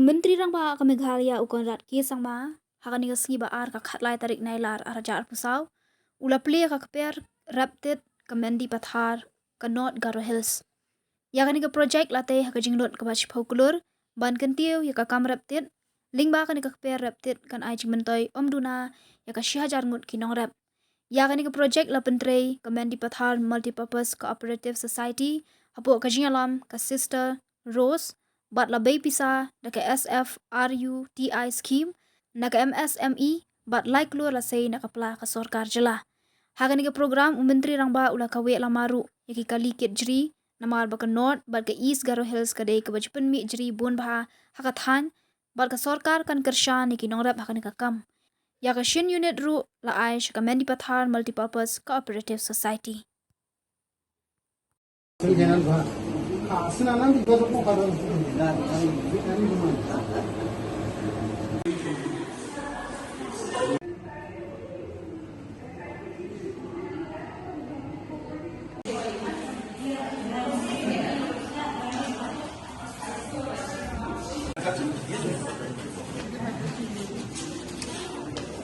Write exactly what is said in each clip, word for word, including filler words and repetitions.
Myntri Rangbah ka Meghalaya u Conrad K Sangma, ha kane ka sngi ba ar ka khatlai tarik Nailar arhajar arphew saw, u la plie ka kper rep tit ka Mendipathar ka North Garo Hills. Ïa kane ka projek la tei ha ka jinglut kaba shiphew klur ban kyntiew ïa ka kam rep tit, lyngba kane ka kper rep tit kan ai jingmyntoi ym duna ïa ka shi hajar ngut ki nongrep. Ïa kane ka projek la pyntrei ka Mendipathar Multipurpose Cooperative Society hapoh ka jingïalam ka Sister Rose, bad la bei pisa da ka S F R U T I scheme na ka M S M E, bad lai klur la sei na ka pla ka sorkar jylla. Ha kane ka program u Myntri Rangbah u la kaweh lama ruh ïa ki kali kit jri, namar ba ka North bad ka East Garo Hills ka dei kaba ju pynmih jri bun bha ha ka thaiñ, bad ka sorkar kan kyrshan ïa ki nongrep ha kane ka kam. Ïa ka shin unit ruh la ai sha ka Mendipathar Multipurpose Cooperative Society.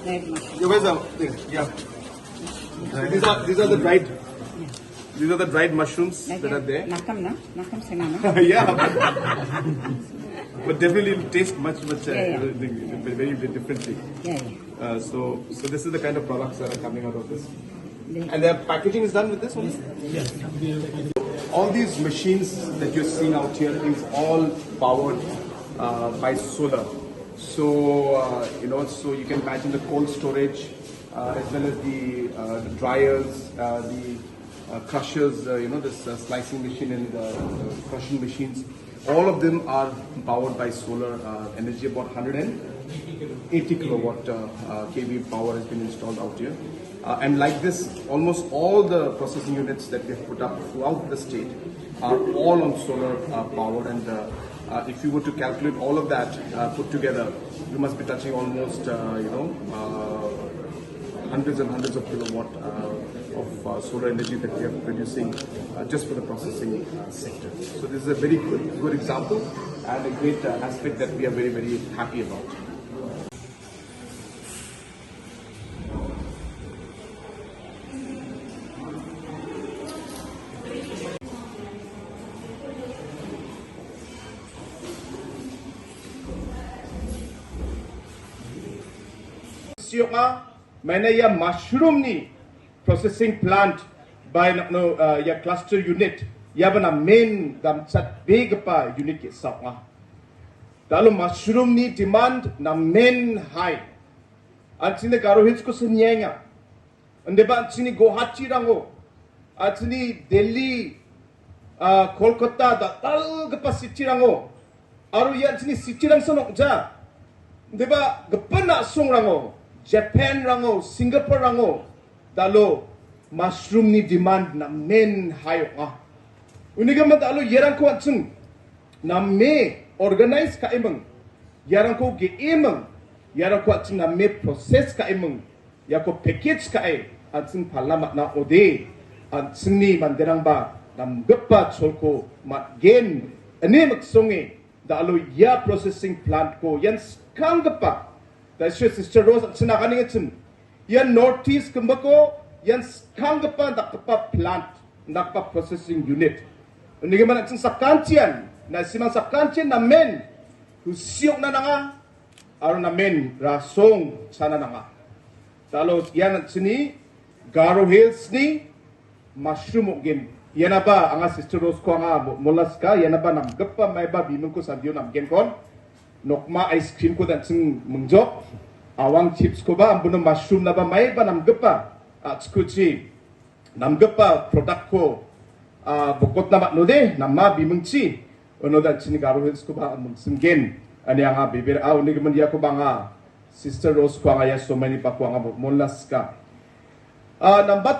Yeah, where's the, yeah. These are, these are the dried, these are the dried mushrooms that are there. Nakam na, nakam sengana. Yeah. But definitely it'll taste much, much, uh, yeah, yeah, very, very differently. Yeah, yeah. Uh, so, so this is the kind of products that are coming out of this. And the packaging is done with this only? Yes. All these machines that you're seeing out here is all powered uh, by solar. So, uh, you know, so you can imagine the cold storage uh, as well as the, uh, the dryers, uh, the uh, crushers, uh, you know, this uh, slicing machine and the, the crushing machines. All of them are powered by solar uh, energy, about one hundred eighty kilowatt uh, uh, K V power has been installed out here. Uh, and like this, almost all the processing units that we have put up throughout the state are all on solar uh, power. And uh, uh, if you were to calculate all of that uh, put together, you must be touching almost, uh, you know, uh, hundreds and hundreds of kilowatt uh, of uh, solar energy that we are producing uh, just for the processing uh, sector. So this is a very good, good example and a great uh, aspect that we are very, very happy about. Siok nga, mane ïa mushroom ni processing plant bai na no uh, ïa cluster unit, ïa ba na main dam chat be kapa unit ki sok nga. Dalo mushroom ni demand na main high. An sini Garo Hills ko senyeng nga. Ande ba sini Guwahati rango. An sini Delhi, uh, Kolkata da dal kapa city rango. Aru ïa sini city rang sanok ja. Ande ba kapa na song rango. Japan rango, Singapore rango. Dalo mushroom ni demand na main high nga. Uni ka ma dalo ïa rang ko an sing. Na me organize ka imang. Ïa rang ko ge imang. Ïa rang ko an sing na me process ka imang. Ïa ko package ka ai, an sing pala mat na ode, an sing ni man derang ba, nam gepa chol ko mat gen, ane mak songe, da alo ïa processing plant ko, ïan skang gepa, da shu Sister Rose, an sing na kani an sing, ïan North East kemba ko, ïan skang gepa, da kepa plant, da kepa processing unit. Ni keman an sing sakan chian, na siman sakan chian, na men, ku siok na nanga, Aruna men rasong sana nanga. Talo ïan sini Garo Hills ni mushroom ugin. Ïan aba anga Sister Rose ko anga molaska, ïan aba nam gepa mai ba bimeng ko sandio nam gen kon. Nokma ice cream ko dan sing mengjok. Awang chips ko ba ambuno mushroom na ba mai ba nam gepa. At skuchi. Namgapa product ko, ah, bokot namat node, nama bimengchi, ono dan sini Garo Hills ko ba mengsemgen, ani anga bibir au ni kemen ya ko ba nga, Sister Rose ko anga ya so many pa ko anga molaska. Ah, nambat